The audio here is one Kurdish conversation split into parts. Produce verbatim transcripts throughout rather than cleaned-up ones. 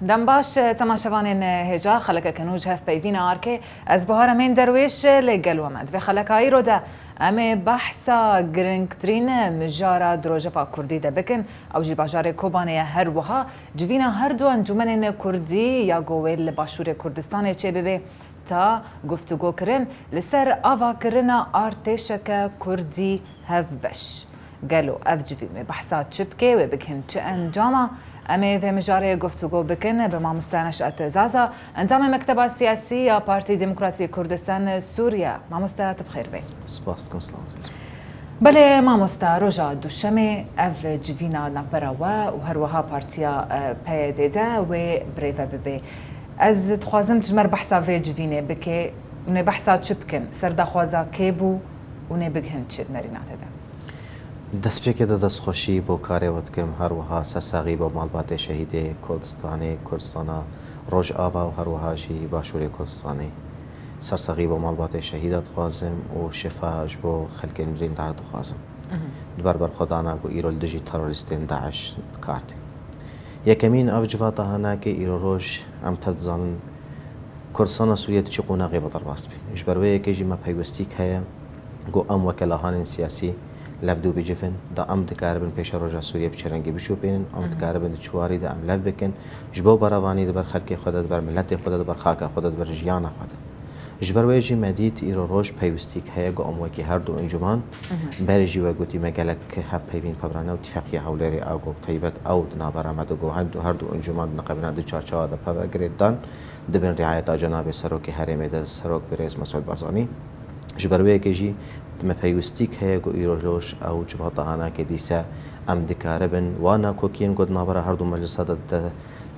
Dem baş, temaşevanên hêja, xelekeke nû ji hevpeyvîna Arkê. Ez Buhar Emîn Derwêş, lê gel we me. Di vê xeleka îro de em ê behsa giringtirîn mijara di rojeva Kurdî de bikin. Ew jî bajarê Kobanê ye. Her wiha civîna her du encûmenên Kurdî ya ku wê li Başûrê Kurdistanê çêbibe, ta guftûgokirin li ser avakirina artêşeke Kurdî hevbeş. Gelo ev civîn wê behsa çi bike, wê bigihin çi encama? Em ê vê mijarê guftûgo bikin bi mamoste Neşet Zaza, endamê Mekteba Siyasî ya Partî Demokratîk Kurdistan Sûriye. Mamoste, tu bi xêr bê. Spas dikim, silav. Belê mamoste, roja Duşemê ev civîna navbera we û her wiha partiya, e, P Y D de wê birêve bibe. Ez dixwazim tu ji me re behsa vê civînê bikê. Hûn ê behsa çi bikin? Ser daxwaza kê bû? Hûn ê bigihin çi di nerîna te de? Destpêkê de destxweşî bo karê we dikim, her wiha sersaxî bo malbatê şehîdê Kurdistanê, Kurdistana Rojava û her wiha jî Başûrê Kurdistanê. Sersaxî bo malbatê şehîda dixwazim û şifa ji bo xelkên birîndar dixwazim. Mhm. Di ber berxwedana ku îro li dijî terorîstên DAIŞ bi kar tê. Yekemîn, ev civata hanakê îro roj em tev dizanin Kurdistana Sûriye di çi qonaxê ve derbas bî. Ji ber wê yekê jî me peywistîk heye ku em weke lahanên siyasî levdû bicivin, da em dikaribin pêşeroja Sûriye bi çi rengî bişopînin, em Mhm. dikaribin di çi warî de em lev bikin, ji bo berevanî di ber xelkê xwe de, di ber miletê xwe de, di ber xaka xwe de, di ber jiyana xwe de. Ji ber wê jî me dît îro roj peywistîk heye ku em wekî her du encûman, Mhm. berê jî we gotî me gelek hevpeyvîn pevrane û Tîfeqiya Hewlêrê a ku taybet ew di navbera me de ku her du, her du encûman di niqebîna di çarçewa de peve girêt dan, di bin riayeta Cenabê Serokê Herêmê de Serok Birêz Mesûd Barzanî. Ji ber wê yekê jî me peywistîk heye ku îro roj ew civata hanakê dîse em dikaribin wa nakokiyên ku di navbera her du meclisa de, de,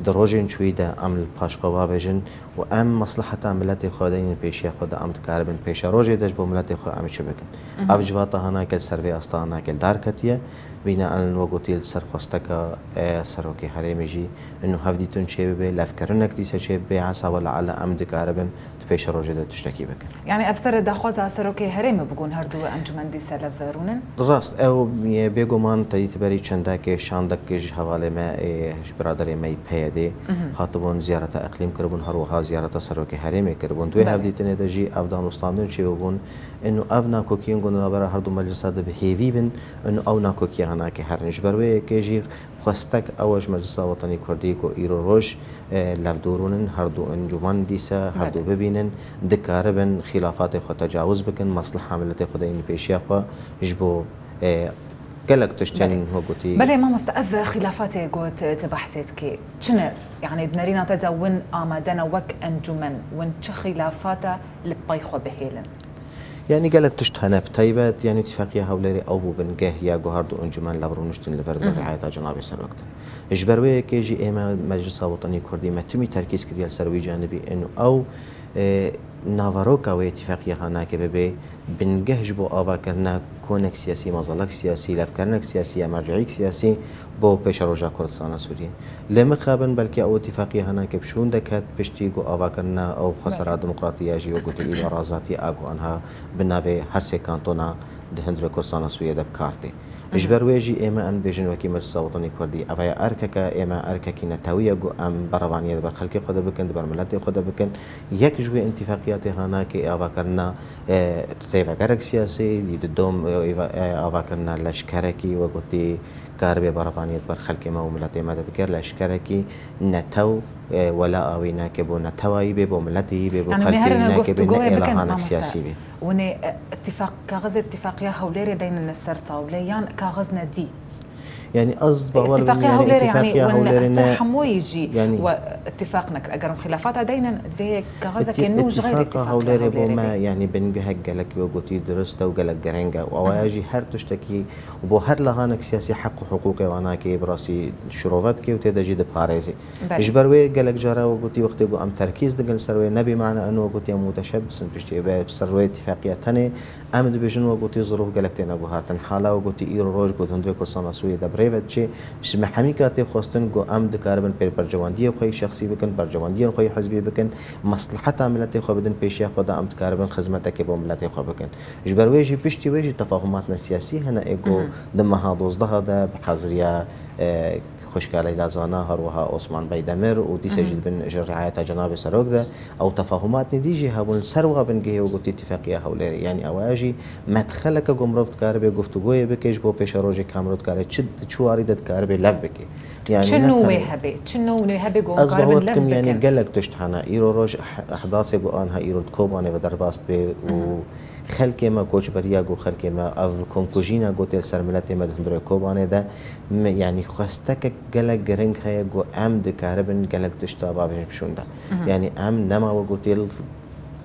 di rojên çûyî de em li paş xwe bavêjin û em mesleheta miletê xwe deynin pêşiya xwe de em dikaribin pêşerojê de ji bo miletê xwe em çi bikin. Mhm. Ev civata hanakê li ser vê asta hanakê li dar ketiye. Bîne em wek gotî li ser xwesteka, e, Serokê Herêmê jî ino hevdîtin çêbibe, levkirinek dîse çêbibe, hesaba li ela em dikaribin di pêşerojê de tiştekî bikin. Yani ev ser daxwaza Serokê Herêmê bû ku her du encûmen dîse lev rûnin? Rast, ew, e, bêguman te dîtiberî çendekê şandek ji hevalê me, e, ji biraderê me yî P Y D Mhm. hatibûn ziyareta iqlîm kiribûn, her wiha ziyareta Serokê Herêmê kiribûn. Di wê Belê. hevdîtinê de jî ev danûstandin çêbûbûn. Ino ev nakokiyên ku di navbera her du meclisa de bi hêvî bin, ino ew nakokiya hanakê herin. Ji ber wê yekê jî xwestek ew e ji Meclisa Wetanî Kurdî ku îro roj, e, levdû rûnin, her du encûman dîse hevdû Belê. bibînin, dikaribin xîlafatê xwe tecawuz bikin, mesleha miletê xwe deynin pêşiya xwe ji bo, e, gelek tiştên Belê. wek gotî. Belê mamoste, ev xîlafatê ku tu, tu behsê dikî, çi ne? Yani di nerîna te de win amade ne wek encûmen, win çi xîlafata li pey xwe bihêlin? Yanî gelek tişt hene bi taybet, yanî Tîfeqiya Hewlêrê ew bû bingeh ya ku her du encûmen lev rûniştin li vir Hı hı. riayeta Cenabê Serok de. Ji ber wê yekê jî ême Meclisa Wetanî Kurdî me timî terkîz kiriye li ser wî canibî ên û ew, e, naveroka wê tîfeqiya hanakê bibe bingeh ji bo avakirina konek siyasî, mezelek siyasî, levkirinek siyasî ya mercihîk siyasî bo pêşeroja Kurdistana Sûriyê. Lê mixabin belkî ew îtîfaqiya hanakê bi şûn deket piştî ku avakirina ew xwesera Belê. demokratî ya jî wek gotî îro azatî a ku anha bi navê her sê kantona di hundirê Kurdistana Sûriyê de bi kar tê. Ji Mhm. ber wê jî ême em dibêjin wekî Meclisa Wetanî Kurdî, eva ye erkeke, ême erkekî netewî ye ku em berevaniyê di ber xelkê xwe de bikin, di ber miletê xwe de bikin. Yek ji wê îtîfaqiyatê hanakê avakirina, e, rêvegerek siyasî, di dom, e, eva-, e, avakirina leşkerekî, wek gotî, karibe berevaniyê di ber xelkê me û miletê me de bike, leşkerekî netew, e, wela awî neke bo netewayî bê, bo miletê yî bê, bo Yani xelkê her yî ne neke bê, ne guftûgoyê bikin, êlahanek mamoste. siyasî bê. Hûn ê, e, îtîfaq-, kaxizê îtîfaqiya Hewlêrê deynin li ser tawlê yan kaxiz ne dî? Yani ez bawer bim, Îtîfaqiya yani Hewlêrê, yani îtîfaqiya win Hewlêrê ne, hemûyî jî yani we îtîfaq nekir. Eger hûn xîlafata deynin, divê kaxizekê îtî-, nû ji xeyrî îtîfaqa îtîfaqiya Hewlêrê bo Hewlêrê me, bê. yani bingehek gelek wek gotî dirust e û gelek girîng e. Û Hı hı. awaya jî her tiştekî û bo her lahanek siyasî heq û hiqûqê wan nake bi rastî şirove dike û tê de jî diparêze. Belê. Ji ber wê gelek cara wek gotî wextê ku em terkîz dikin li ser wê, ne bî mane eno wek gotî em muteşebbis in piştî vê, bi ser wê îtîfaqiya tenê em dibêjin wek gotî zirûf gelek têne guhertin. Hala wek gotî îro roj ku di hundirê Kurdistana Sûriyê de bi rê ve diçê, ji me hemîka tê xwestin ku em dikaribin pê berjewendiyê xwe yî şexsî bikin, berjewendiyên xwe yî hizbî bikin, mesliheta miletê xwe bidin pêşiya xwe de, em dikaribin xizmetekê bo miletê xwe bikin. Ji ber wê jî piştî wê jî tefahumatine siyasî hene ê ku di meha dozdeha de bi haziriya, e, xwişka Leyla Zana, her wiha Osman Beydemir û dîsa jî dibin ji riayeta Cenabê Serok de, ew tefahumatên dî jî hebûn li ser wa bingehê û gotî Tifaqîya Hewlêrê. Yanî ew jî medxeleke ku mirov dikaribe guftûgoyê bike ji bo pêşerojê ka mirov dikare çi, di çi warî de dikaribe lev bike. Yanî Çi ne nû wê tenê hebe, çi nû wê hebe ku Ez karibin bawer lev dikim, yanî bikin. Gelek tişt hene. Îro roj eh-, ehdasê ku anha îro di Kobanê ve derbas dibe û xelkê me, koçberiya ku xelkê me, ev komkujîna ku tê li ser miletê me di hundirê Kobanê de, me, yanî xwestekek gelek giring heye ku em dikaribin gelek tişta bavêjin pişûnde. Yanî em nema we gotî li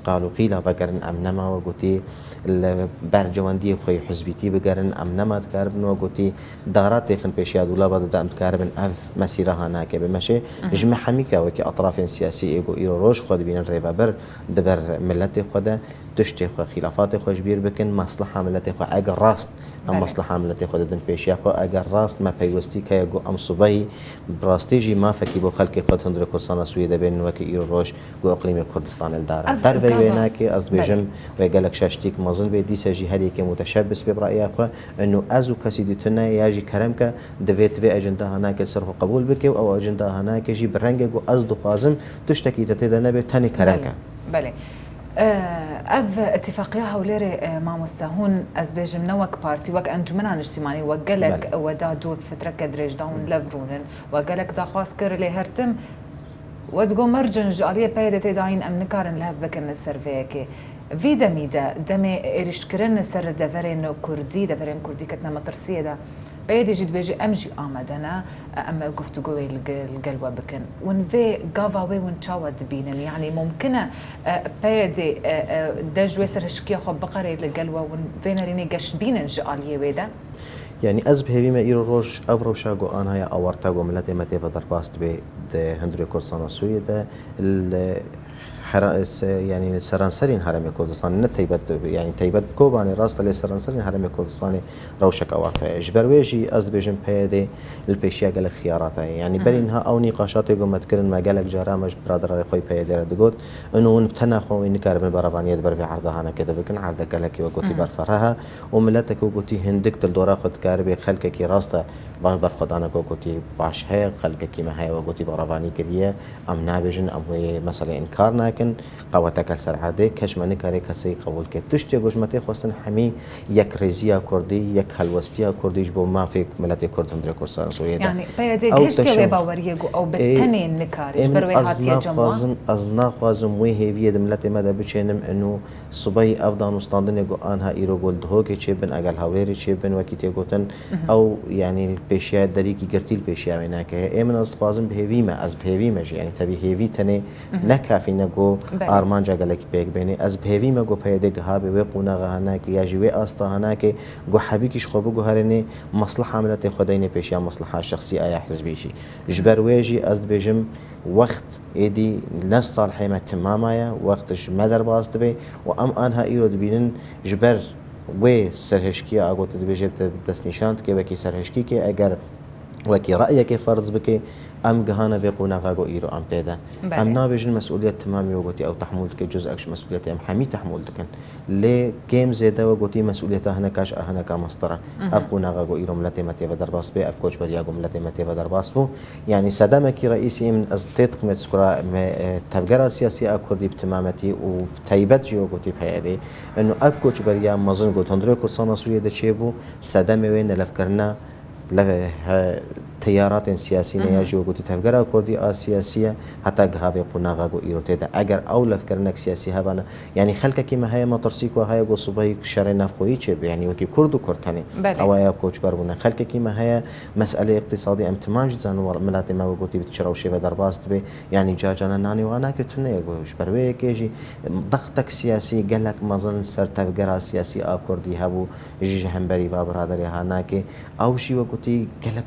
qal û qîla vegerin, em nema we gotî li bercewendiyê xwe yê hizbîtî bigerin, em nema dikaribin we gotî dara têxin pêşiya dolaba de, em dikaribin ev mesîra ha nake bimeşe. Ji me hemîka wekî etrafên siyasî ê ku îro roj xwe dibînin rêveber di ber miletê xwe de, tiştê xwe, xîlafatê xwe ji bîr bikin, mesleha miletê xwe eger rast em Belê. mesleha miletê xwe didin pêşiya xwe, eger rast me peywestî heye ku em subehî bi rastî jî mafekî bo xelkê xwe di hundirê Kurdistana Sûriyê de bên wekî îro roj ku iqlîmê Kurdistanê li dar e. Ev Derveyî wê gava nake, ez Belê. dibêjim wê gelek şaştîk mezin bê, dîsa jî her yekê muteşebbis bê bi raya xwe. Ino ez û kesî dî tune ya jî kerem ke divê tu vê ecenda hanake li ser xwe qebûl bike û ew ecenda hanake jî bi rengê ku ez dixwazim tiştekî te tê de nebe, tenê kerem Belê. ke. Belê. Ev îtifaqiya Hewlêrê, e, mamoste, hûn, ez bêjim, ne wek partî, wek Encûmena Niştîmanî, we gelek Belê. we da dû fitreke dirêj da hûn lev rûnin, we gelek daxwaz kir, lê her tim we digo mercin ji aliyê P Y D tê dayîn, em nikarin lev bikin li ser vê yekê. Vî demî de, demê êrîşkirin li ser deverên kurdî, deverên kurdî ketine metirsiyê de, P Y D jî dibêje, em jî amade ne, em guftûgoyê li ge-, li gel we bikin. Hûn vê gava wê hûn çawa dibînin? Yanî mumkin e, e, P Y D, e, e, de ji wê serhişkiya xwe biqerê li gel we, hûn vê nerînê geş dibînin ji aliyê wê de? Yanî ez bi hêvî me îro roj ev rewşa ku anha ya awarta ku miletê me tê ve derbas dibe di hundirê Kurdistana Sûriyê de li Hera-, se-, yanî seranserîn Herêmê Kurdistanê, ne teybet, yanî teybet bi Kobanê rast e, lê seranserîn Herêmê Kurdistanê rewşek awarte ye. Ji ber wê jî ez dibêjim P Y D li pêşiya gelek xiyarata ye. Yanî Hı hı. berî niha ew nîqaşatê ku me dikirin, me gelek cara me ji biraderayê xwe yê P Y D re digot, ino hûn bi tena xwe wê nikaribin berevaniyê di ber vê erda hanekê de bikin, erdek gelekî wek gotî Hı hı. berfireh e û miletek wek gotî hindik dildora xwe dikaribe, xelkekî rast e, baş berxwedanek wek gotî baş heye, xelkekî me heye wek gotî berevanî kiriye. Em nabêjin, em wê meselê înkar nakin. Qeweteke li ser erdê, kes me nikare kesê qebûl ke. Tiştê ku ji me tê xwestin hemî yekrêziya Kurdî, yekhelwestiya Kurdî ji bo mafê miletê Kurd hundirê Kurdistanê Sûriyê de. Yanî P Y D Ew gihiştiye wê teşew-, baweriyê ku ew bi Ê, tenê nikare, ji ber wê ê, ez hatiye cem wan? naxwazim, ez naxwazim wê hêviyê di miletê me de biçênim, ino subeyî ev danûstandanê ku anha îro ku li Dihokê çêbin, eger li Hewlêrê çêbin, wekî tê gotin, Mhm. ew, yanî pêşiya derîkî girtî li pêşiya wê nake. Ê min, ez dixwazim bi hêvî me, ez bi hêvî me jî, yanî tevî hêvî tenê Mhm. ne kafî ne ku Belê. armanca gelekî pêk bênê. Ez bi hêvî me ku P Y D giha bê wê qonaxa hanake ya jî wê asta hanake ku hebîkî ji xwe biguherênê, mesleha miletê xwe deynê pêşiya mesleha şexsî a ya hizbî jî. Ji ber wê jî ez dibêjim, wext êdî ne salihê me timama ye, wext ji me derbas dibe û em anha îro dibînin ji ber wê serhişkiya a ku tu dibêje bi te destnîşan dike wekî serhişkîkê, eger wekî reyekê ferz bike, em gihane vê qonaxa ku îro em tê de. Belê. Em nabêjin mesûliyet timamî wek gotî ew tehmûl dike, cuzek ji mesûliyetê em hemî tehmûl dikin. Lê kêm zêde wek gotî mesûliyeta hineka ji hineka mestir e. Mhm. Ev qonaxa ku îro miletê me tê ve derbas bê, ev koçberiya ku miletê me tê ve derbas bû. Yanî sedemekî reîsî min ez tê diqimê çikura me, e, tevgera siyasî a Kurdî bi timametî û bi teybet jî wek gotî P Y D. Ino ev koçberiya mezin ku hundirê Kurdistana Sûriyê de çêbû, sedemê wê nelefkirina Leve he, teyaratên siyasî ne ya Mhm. jî wek gotî tevgera Kurdî a siyasî ye, heta giha vê qonaxa ku îro tê de. Eger ew levkirinek siyasî hebane, yanî xelkekî me heye metirsî ku heye ku subehî şerê navxweyî çêbe, yanî wekî Kurd û Kurd tenê. Belê. Ewa ya koçber bûne. Xelkekî me heye meselê îqtîsadî em timam jî dizanin, wel, miletê me wek gotî bi çi rewşê ve derbas dibe, yanî ca cana nanê wan nake tune ye ku ji ber wê yekê jî dextek siyasî gelek mezin li ser tevgera siyasî a Kurdî hebû, jî ji hemberî va biraderê ha nake. Ew jî wek gotî gelek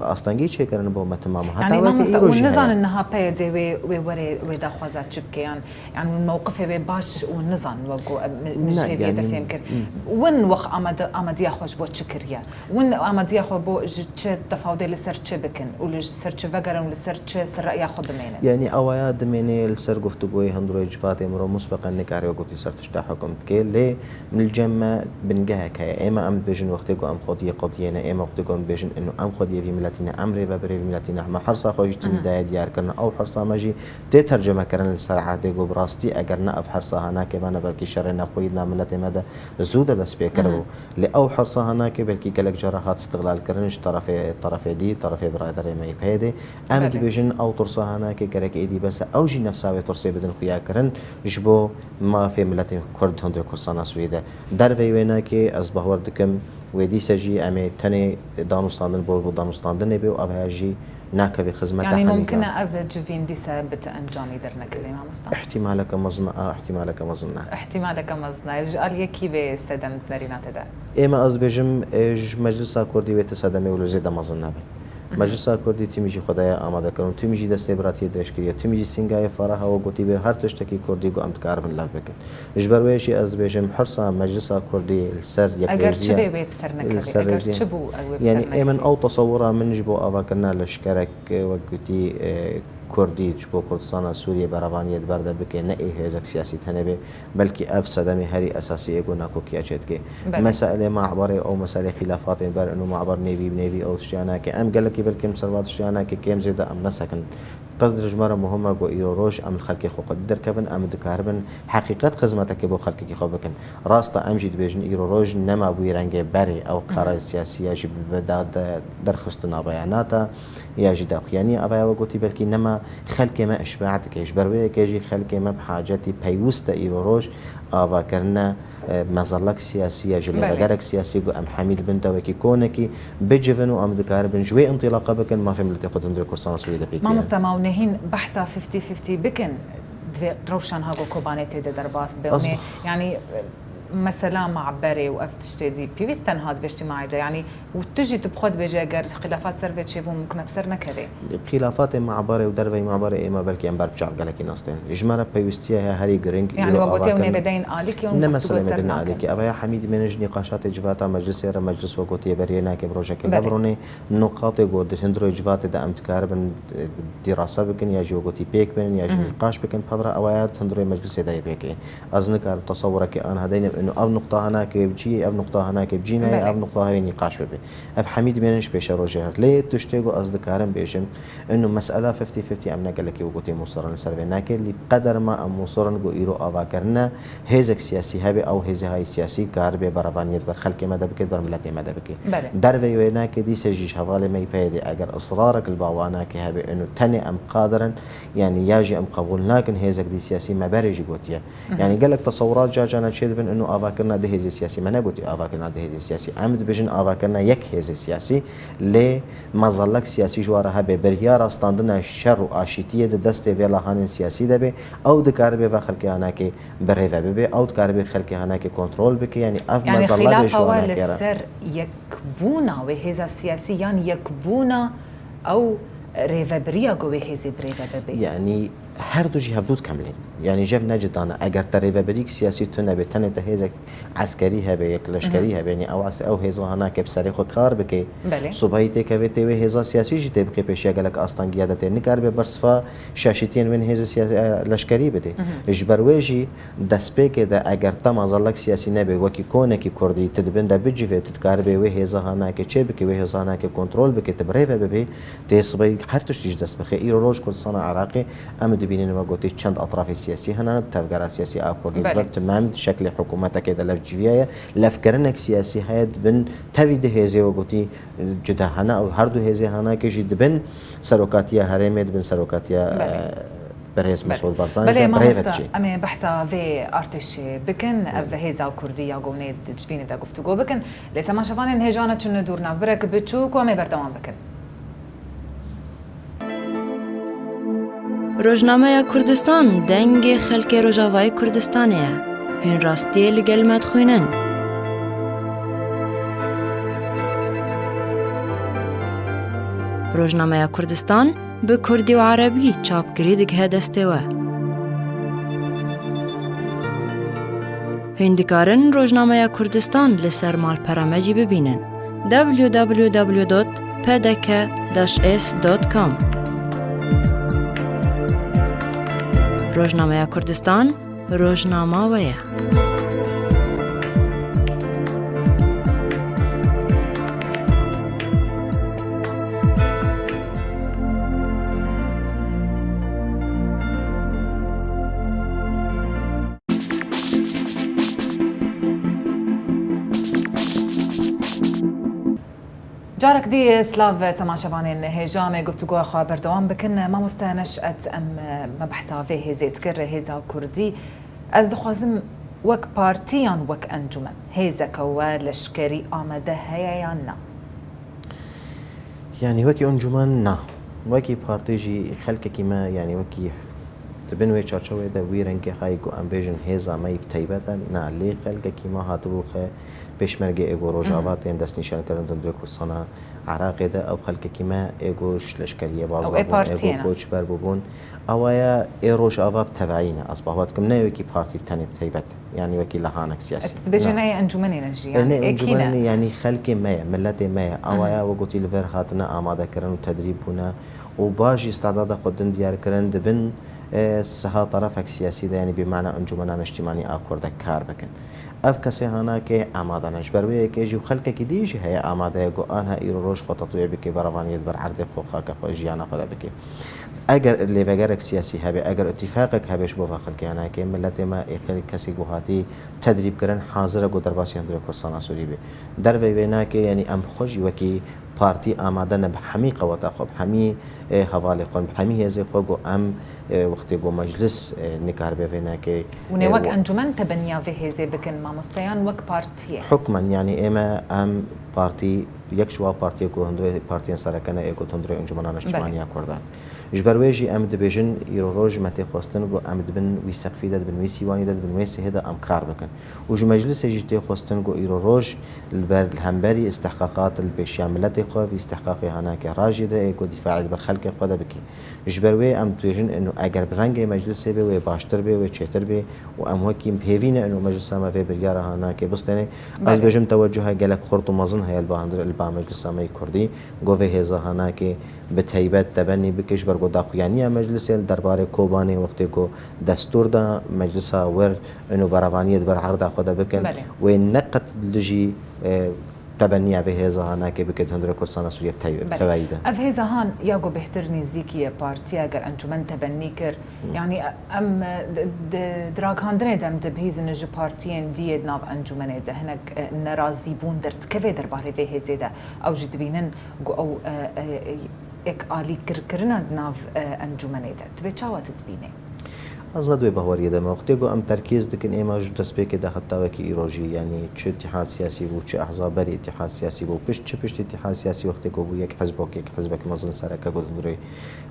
astengî çêkirin bo me timam. Heta Yani weke mamoste, îro hûn jî heye. Nizanin niha P Y D wê, wê were, wê daxwaza çi bike? Yan, yan hûn mewqifê wê baş û nizan wek ku em, min ji Ne, hêviyê de yani, fêm kir. Hmm. Win wex amade-, amadiya xwe ji bo çi kiriye? Win amadiya xwe bo ji çi tefawdê li ser çi bikin û li ser çi vegerin û li ser çi ser reya xwe bimênin? Yani awaya dimêne li ser guftûgoyê hundirê civatê mirov musbeqen nikare gotî ser tişta hukm dike. Lê Min li cem me bingehek heye. Ême em dibêjin wextê ku em xwediyê qediyê ne, ême wextê ku em dibêjin ino em xwediyê vî miletî ne, em rêvebirê vî miletî ne, me hersa xwe jî timî daye diyarkirin. Ew hersa me jî tê tercumekirin li ser erdê ku bi rastî eger ne ev hersa hanakê me ne belkî şerê navxweyî di nav miletê me de zû de dest pê kiribû. Lê ew hersa hanakê belkî gelek cara hat îstiqlalkirin ji terefê, terefê dî, terefê biraderê me yê P Y D'ê. Em Belê. dibêjin ew tirsa hanakê gerek êdî bes e, ew jî nefsa wê tirsê bidin xuyakirin ji bo mafê miletê Kurd hundirê Kurdistana Sûriyê de. Derveyî wê nake, ez bawer dikim wê dîse jî em ê tenê danûstandin bol bo danûstandinê bê û ev heye jî nakeve xizmeta Yani hemî mumkin e ev civîn dîse bi ti encamî dernekeve, mamosta? Îhtimaleke mezin a, îhtimaleke mezin ne. Îhtimaleke mezin e. Ji aliyê kî vê sedem nerîna te de? Ême ez dibêjim, e, ji Meclisa Kurdî wê ti sedemê wilo zêde mezin nebin. Meclisa Kurdî timî jî xwe daye amadekirin, timî jî destê biratiyê dirêj kiriye, timî jî sîngayê feraha we gotî bê her tiştekî Kurdî ku em dikaribin lev bikin. Ji ber wê jî ez dibêjim, hirsa Meclisa Kurdî li ser Eger çi yekrêziya, bê wê bi ser li nekeve, ser eger rêziya, çi bû ew wê bi yani ser ê min nekeve? Ew tesewira min ji bo avakirina leşkerek, wek gotî, e, Kurdî ji bo Kurdistana Sûriyê berevaniyê di ber de bike, ne ê hêzek siyasî tenê bê, belkî ev sedemê herî esasî ê ku nakokiya çêdike. Belê. Meselê maberê ew meselê xîlafatên ber ino maber nêvî bi nêvî ew tiştiya nake. Em gelekî belkî em ser va tiştiya nake kêm zêde em nesekin. Qedir ji me re muhim e ku îro roj em li xelkê xwe xwedî derkevin, em dikaribin heqîqet xizmetekê bo xelkekî xwe bikin. Rast e, em jî dibêjin îro roj nema bûyî rengê berê ew kara siyasî ya jî bi, bi da, de, derxistina beyanata ya jî daxuyanî. Ava ya we gotî belkî nema xelkê me îşbeh dike. Ji ber wê yekê jî xelkê me bi hacetî peywist e îro roj avakirine, e, mezellek siyasî ya jî Belê. lêvegerek siyasî ku em hemî li bin dewekî konekî bicivin û em dikaribin ji wê întilaqa bikin mafê miletê xwe di hundirê Kurdistana Sûriyê de pêk bînin. Mamoste, ma hûn nehîn behsa fifty fifty bikin, divê rewşa niha ku Kobanê tê de derbas be. Ez Hûn ê, bi- yani, e, mesela maberê û ev tiştê dî pêwîst tenha di vê ijtimaiye de, yani, û tu jî tu bi xwe dibêje eger xilafat ser vê çêbû mumkin e bi ser nekevê. Xîlafatê maberê û derveyî maberê ême belkî em ber bi çav gelekî nas tên. Ji me re pêwîstiye heye herî giring Yani, îro we gotiye hûn ê avakirin. Nêvedeyên alîkî û Ne guftûgo meselê ser nêvedeyên nakin. alîkî. Ev ya hemî dimêne ji nîqaşatê civata meclisê re, meclis we gotiye beriyê nake bi rojekê Belê. lev rûnê. Nuqatê ku di hundirê civatê de em dikaribin, e, dîrase bikin ya jî we gotî pêk binin ya jî Mhm. nîqaş bikin. Pevra ew ya di hundirê meclisê de yê pêkê. Ez nikarim tesewurekê aniha deynim ino ev nuqta hanakê bi cî ye, ev nuqta hanakê bi cî nayê, Belê. ev nuqta heye nîqaş bibe. Ev hemî dimênin ji pêşerojê her. Lê tiştê ku ez dikarim bêjim, ino mesela fifty fifty em ne gelekî wek gotî musirin li ser vê nake, lê qeder ma em musirin ku îro avakirine hêzek siyasî hebe, ew hêzê hayî siyasî karibe berevaniyê di ber xelkê me de bike, di ber miletê me de bike. Belê. Derveyî wê nake dîse jî ji hevalê me yê P Y D'ê eger israrek li ba wa nake hebe, ino tenê em qadirin, yani ya jî em qebûl nakin hêzek dî siyasî me berê jî gotiye. Mhm. Yani gelek tesewurat ca cana çêdibin, ino avakirina du hêzê siyasî. Me negotî avakirina du hêzê siyasî. Em dibêjin avakirina yek hêzê siyasî, lê mezellek siyasî ji wa re hebe. Biryara standina şer û aşîtiyê di destê vê lahanên siyasî de be. Ew dikaribe ve xelkê hanakê bi rê ve bibe. Ew dikaribe xelkê hanakê kontrol bike. Yani ev Yani mezella bê ji xîlafa wa we li nake re. ser yekbûna wê hêza siyasî yan yekbûna ew rêvebiriya ku wê hêzê bi rê ve bibe? Yani her du jî hevdu dikamilên. Yani jev ne cida ne. Eger te rêvebirîk siyasî tune be, tenê te hêzek eskerî hebe, yek leşkerî Mhm. hebe, yani ew es-, ew hêza hanake bi serê xwe kar bike, Belê. subahî têkeve tê wê hêza siyasî jî tê bike pêşiya gelek astengiya de tê. Nikaribe bersiva şaşîtiyên wên hêzê siya-, e, leşkerî bide. Mhm. Ji ber wê jî destpêkê de eger te mezellek siyasî nebe, wekî konekî kurdî tu di bin de bicivê, tu dikaribe wê hêza hanake çê bike, wê hêza hanake kontrol bike, tu bi rê ve bibe, Tê sibê her tiştî ji dest bixe. Îro roj Kurdistana Iraqê em dibînin we gotî çend etrafê siyasî hene, tevgera siyasî a Kurdî Belê. Vir timem di şeklê hikûmetekê de lev civiyaye. Levkirinek siyasî heye di bin tevî du hêzê we gotî cuda hene. Ew her du hêzê hanakê jî di bin serokatiya herêmê, di bin serokatiya, Belê. e, Birêz Belê. Mesûd Barzanî Belê, de bi rê ve mamosta, diçe. Em ê behsa vê artêşê bikin. Belê. Ev hêza Kurdî ya ku hûn ê di civînê de guftûgo bikin. Lê temaşevanên hêja neçin dûr navbirek biçûk û em ê berdewam bikin. Rojnameya Kurdistan, dengê xelkê Rojavayê Kurdistanê ye. Hûn rastiyê li gel me dixwînin. Rojnameya Kurdistan bi kurdî û erebî çapkirî digihe destê we. Hûn dikarin Rojnameya Kurdistan li ser malpera me jî bibînin: w w w dot p d k dash s dot com. Rojnameya Kurdistan, rojnama we ye. Carek dî silav temaşevanên hêja, me guftûgoya xwe berdewam bikin. Mamoste Neşet, em me behsa vê hêzê dikir, hêza kurdî. Ez dixwazim wek partî yan wek encûmen, hêzeke we leşkerî amade heye yan na? Yanî wekî encûmen na. Wekî partî jî xelkekî me, yanî wekî di bin wê çarçewê de wî rengê hayî ku em bêjin hêza me yî bi teybet e, na, lê xelkekî me hatibû xe pêşmergê ê ku Rojava tên destnîşankirin di hundirê Kurdistana Iraqê de, ew xelkekî me ê ku ji leşkeriyê baz dabûn, ê ku koçber bûbûn. Ewa ye ê Rojava bi tevayî ne. Ez bawer dikim ne wekî partî bi tenê bi teybet. Yanî wekî lehanek siyasî. Dibêje ne yê encûmenê ne jî, yanî ne ê kî ne? Encûmenê, yanî xelkê me ye, miletê me ye. Awa ya we gotî li vir hatine amadekirin û tedrîb bûne û ba jî îstedada xwe din diyar kirin, dibin, e, siha terefek siyasî de, yanî bi mana Encûmena Niştimanî a Kurd de kar bikin. Ev kesê hanakê amade ne. Ji ber wê yekê jî û xelkekî dî jî heye amade ye ku anha îro roj xwe tetwîr bike, berevaniyê di ber erdê xwe, xaka xwe, jiyana xwe de bike. Eger lêvegerek siyasî hebe, eger îtîfaqek hebe ji bo va xelkê hanakê, miletê me ê xelk kesê ku hatî tedrîb kirin hazir e ku derbasî hundirê Kurdistana Sûrî be. Dervey wê nake, yanî em xwe jî wekî partî amade ne bi hemî qeweta xwe, bi hemî, e, hevalê xwe, bi hemî hêzê xwe ku em, e, wextê ku meclis, e, nikaribe vê nake, û ne e, wek encûmen tebeniya vê hêzê bikin, mamoste, yan wek partiyê? Hukmen, yanî ême em partî, yek ji wa partiyê ku hundirê partiyên sereke ne, ê ku hundirê Encûmena Niştimanî ya Kurdan. Ji ber wê jî em dibêjin, îro roj me tê xwestin ku em dibin wî seqfî de, dibin wî sîwanî de, dibin wê sihê de em kar bikin. Û ji meclisê jî tê xwestin ku îro roj li ber, li hemberî îstihqaqat li pêşiya miletê xwe, vî îstihqaqê hanakê rajî de, ê ku dîfaê li ber xelkê xwe de bike. Ji ber wê em dibêjin, ino eger bi rengê meclisê be, wê baştir be, wê çêtir be û em wekî hêvî ne, ino meclisa me vê biryara hanakê bistêne. Ez bêjim tewecuha gelek xurt û mezin heye li ba hundir, li ba meclisa me yê Kurdî, ku vê hêza hanakê bi teybet tebenî bike, ji ber ku daxuyaniya meclisê li derbarê Kobanê wextê ku destûr da meclisa wir û berevaniyê di ber erda xwe de bikin, wê ne qet li dijî, e, tebeniya vê hêza hanakê bike di hundirê Kurdistana Sûriye bi tey-, bi tevayî de. Ev hêza han ya ku bêhtir nêzîkî ye partiyê, eger encûmen tebenî kir, yanî em di, di, di ragihandinê de em dibihîzin ji partiyên dî yê di nav encûmenê de hinek, e, nerazîbûn derdikeve derbarê vê hêzê de. Ew jî dibînin ku ew, e, e, e, yekalîkirkirina di nav, e, encûmenê de. Tu vê çawa tu dibînî? Ez ne di wê baweriyê de me. Wextê ku em terkîz dikin, êma ji destpêkê de heta wekî îro jî, yanî çi îtîhad siyasî bû, çi ehzab berî îtîhad siyasî bû, pişt, çi pişt îtîhad siyasî wextê ku bû yek hizbok, yek hizbek mezin sereke ku di hundirê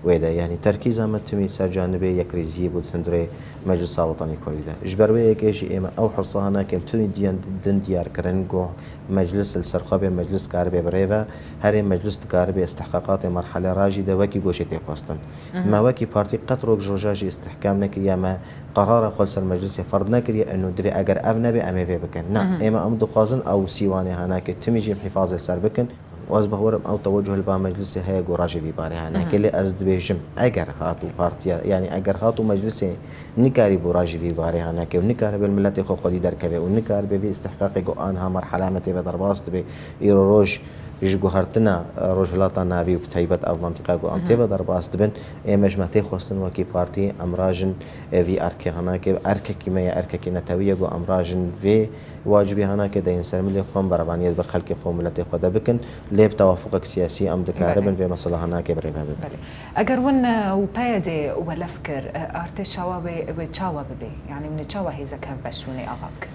wê de. Yanî terkîza me timî ser canibê yekrêziyê bû di hundirê Meclisa Wetanî Kurdî de. Ji ber wê yekê jî ême ew hirsa hanakim timî diyan din diyar kirin ku meclis li ser xwe bê, meclis karibe birêve, herê meclis dikaribe îstihqaqatê merhale rajî de wekî goşê tê xwestin. Me wekî partî qet rok ji roja jî îstihkam nekiriye, me qerara xwe li ser meclisê ferd nekiriye, ino divê eger ev nebe, em ê vê bikin. Na, ême em dixwazin ew sîwanê hanakê timî jî hîfazê ser bikin. Û ez bawer im ew tewecuh li ba meclisê heye ku rajê vî barê hanakê. Lê ez dibêjim, eger hat û partiya, yanî eger hat û meclisê nikarî bû rajê vî barê hanakê û nikaribe li miletê xwe xwedî derkeve û nikaribe vî îstihqaqê ku anha merhela me tê ve derbas dibe, îro roj ji guhertina, e, Rojhilata Navî û bi taybet ev mantîqa ku em tê ve derbas dibin, ê me ji me tê xwestin wekî partî em rajin, e, vî erkê hanakê, erkekî me ye, erkekî netewî ye ku em rajin vê wacibî hanakê deyên ser milê xwe, em berevaniyê di ber xelkê xwe û miletê xwe de bikin, lê bi tewafuqek siyasî em dikaribin vê mesela hanakê birêve bibin. Belê. Eger win, e, û P Y D welef kir, e, artêşa wa wê, wê çawa bibe? Yanî win ê çawa hêzek hevbeş win ê ava bikin?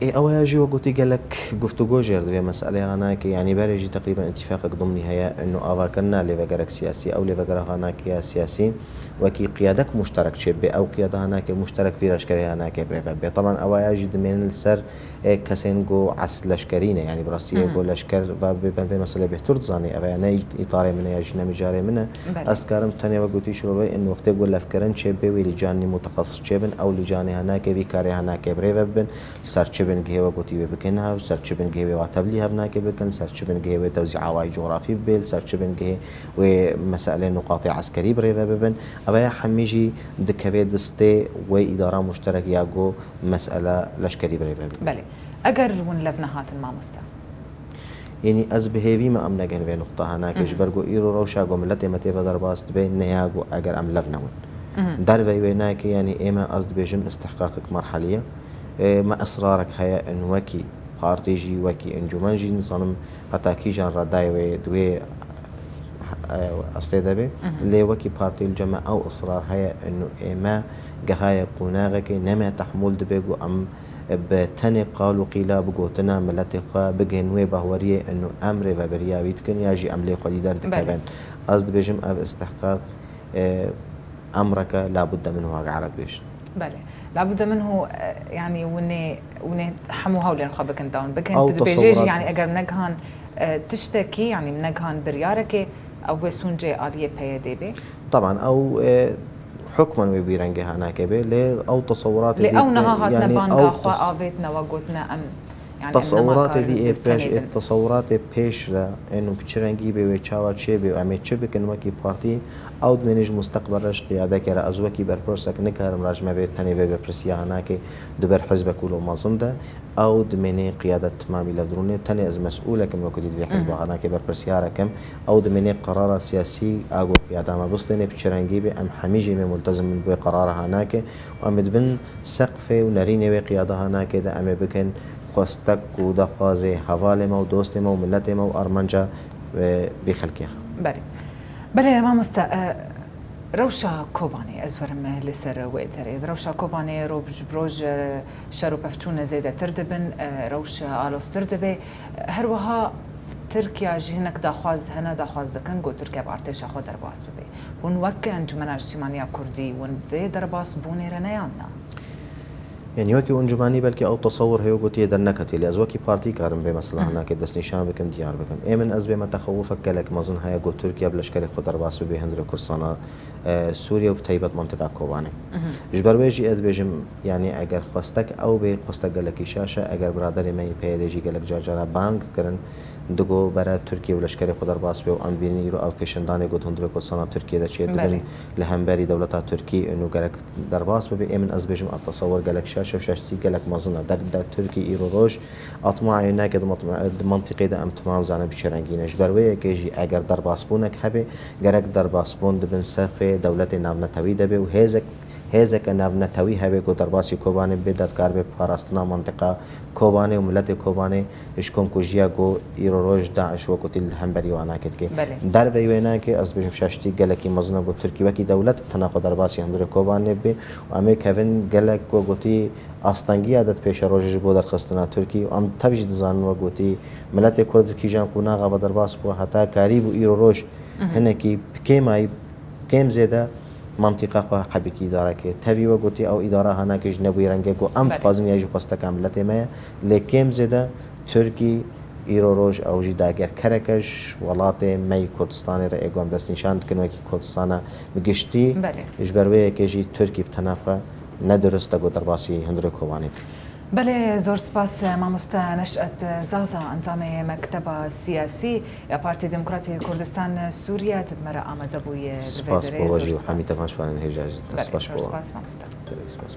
Ê, ew ya jî we gotî gelek guftûgo jêr di vê meselê hanakê, yanî berê jî teqrîben îtîfaqek dimnî heye, ino avakirina lêvegerek siyasî, ew lêvegera hanakê ya siyasî wekî qiyadek muşterek çêbibe, ew qiyada hanakê muşterek vî reşkerê hanakê birêve bibe. Teban ew ya jî dimênin li ser Ê kesên ku es leşkerî ne, yanî bi rastî yê ku leşker ve bê, ben vê meselê bêhtir dizanî, ev ya ne îtarê min e ya jî ne mijarê min e. Belê. Ez dikarim tenê wek gotî şirovê in wextê ku levkirin çê bê wê lîcanî mutexesis çê bin, ew lîcanê henakê vî karê henakê bi rê ve bibin, li ser çi bingehê wek gotî wê bikin hev, li ser çi bingehê wê wa tevlî hev nake bikin, li ser çi bingehê wê tewzî awayî cografî bibe, li ser çi bingehê wê meselê nuqatê eskerî bi rê ve bibin. Ev ya hemî jî dikeve distê wê îdara muşterek ya ku mesele leşkerî bi rê ve bibin. Belê. Eger hûn lev nehatin mamoste? Yanî ez bi hêvî me em negihên vê nuqta hanakê, ji ber ku îro rewşa ku miletê me tê ve derbas dibe, ne ya ku eger em lev newin. Derveyî wê nake, yanî ê me ez dibêjim îstihqaqek merhelî ye. Ê me israrek heye in wekî partî jî, wekî encûmen jî, nizanim heta kîjan re dayê wê di wê, e, estê de be. Lê wekî partî li cem me ew israr heye in ê me gehaye qonaxekê ne me tehmûl dibe ku em bi tenê qal û qîla bi gotina miletê xwe bigihên wê bahweriyê ino em rêveberiya wî dikin ya jî em lê xwedî derdikevin. Belê. Ez dibêjim ev istihqaq, e, emreke labudde min hû, wek ereb bêjin. Belê. Labudde min hû, e, yanî winê, winê hemû hewlên xwe bikin dawn. Bikin, ew tu dibêjê jî, tesewirat, yanî eger negihan, e, tiştekî, yanî negihan biryarekê, ew wê sûncê aliyê P Y D'ê bê? Teban ew, e, hukmen wê wî rengê hanake bê, lê ew tesewiratê dî, ew niha hatine, yanî banga xwe avêtine we gotine em, yanî em nema tesewiratê dî ê pêş, ê tesewiratê pêş re ên û bi çi rengî bê, wê çawa çê bê û em ê çi bikin wekî partî, ew dimêne ji musteqbel re ji qiyadekê re. Ez wekî berpirsek nikarim rajime vê tenê vê berpirsiya hanake di ber hizbek wilo mezin de. Ew dimênê qiyadet timamî lev dirûnê. Tenê ez mesûlek im wekî di vê hizba hanakê berpirsiyarek im. Ew dimênê qerara siyasî a ku qiyada me bistênê bi çi rengî be, em hemî jî em ê multezim bin bi wê qerara hanakê û em ê di bin seqfê û nerînê wê qiyada hanakê de em ê bikin xwestek û daxwazê hevalê me û dostê me û miletê me û armanca, e, vî xelkê xwe. Belê. Belê, mamoste, e, Rewşa Kobanê, ez werim li ser wê terê. Rewşa Kobanê roj bi roj, e, şer û pevçûn zêdetir dibin, e, rewş aloztir dibe. Her wiha Tirkiye jî hinek daxwaz, hene daxwaz dikin ku Tirkiye bi artêşa xwe derbas bibe. Hûn wek Encûmena Niştîmaniya Kurdî, hûn vê derbasbûnê re neyan na? Yanî wekî encûmenî belkî ew tesewir heye ku tê derneketî, lê ez wekî partî karim vê mesela hinekê destnîşan bikim, diyar bikim. Ê min ez bê me texewufek gelek mezin heye ku Tirkiye bi leşkerê xwe derbas bibe hundirê Kurdistana, e, Sûriye û bi taybet mentiqa Kobanê. Ji ber wê jî ez dibêjim, yanî eger xwestek ew bê, xwestek gelekî şaş e, eger biraderê me yê P Y D jî gelek car cara bang kirin, digo bere Tirkiye û leşkerê xwe derbas be û em dibînin îro ev pêşendanê ku di hundirê Kurdistana Tirkiye de çêdibin, belê, li hemberî dewleta Tirkî û gerek derbas bibe. Ê min ez bêjim ev tesewir gelek şaş e û şaştî gelek mezin e. Der, der Tirkî îro roj atma eyneke di mat-, di mentiqê de em timam zanin bi çi rengî ne. Ji ber wê yekê jî eger derbasbûnek hebe, gerek derbasbûn di bin sefê dewletê navnetewî de be û hêzek, hêzeke navnetewî hebe ku derbasî Kobanê bibe, de dikaribe parastina mentiqa Kobanê û miletê Kobanê ji komkujiya ku îro roj DAIŞ wek gotî li hemberî wan nake dike. Belê. Derveyî wê nake, ez dibêjim şaştî gelekî mezin e ku Tirkî wekî dewlet bi tena xwe derbasî hundirê Kobanê bibe û em ê kevin gelek wek gotî astengiya de di pêşerojê ji bo derxistina Tirkî û em tev jî dizanin wek gotî miletê Kurd di kîjan qonaxa ve derbas bû heta karîbû îro roj hinekî bi kêmayî, kêm zêde mentiqa xwe hebikî îdare kê. Tevî wek gotî ew îdara hanakê ji nebûyî rengê ku em dixwazin ya jî xwesteka miletê me ye. Lê kêm zêde Tirkî îro roj ew jî dagerkereke ji welatê me yî Kurdistanê re ê ku em destnîşan dikin wekî Kurdistana bi giştî. Belê. Ji ber wê yekê jî Tirkî bi tena xwe ne dirust e ku derbasî hundirê Kobanê bike. Belê, zor spas, mamoste Neşet Zaza, endamê Mekteba Siyasî ya Partî Demokratî Kurdistan Sûriye, tu di me re amade bûyî. Spas bo we jî û hemî temaşevanên hêja jî. Dest baş bo we. Belê, zor spas, mamoste. Gelek spas.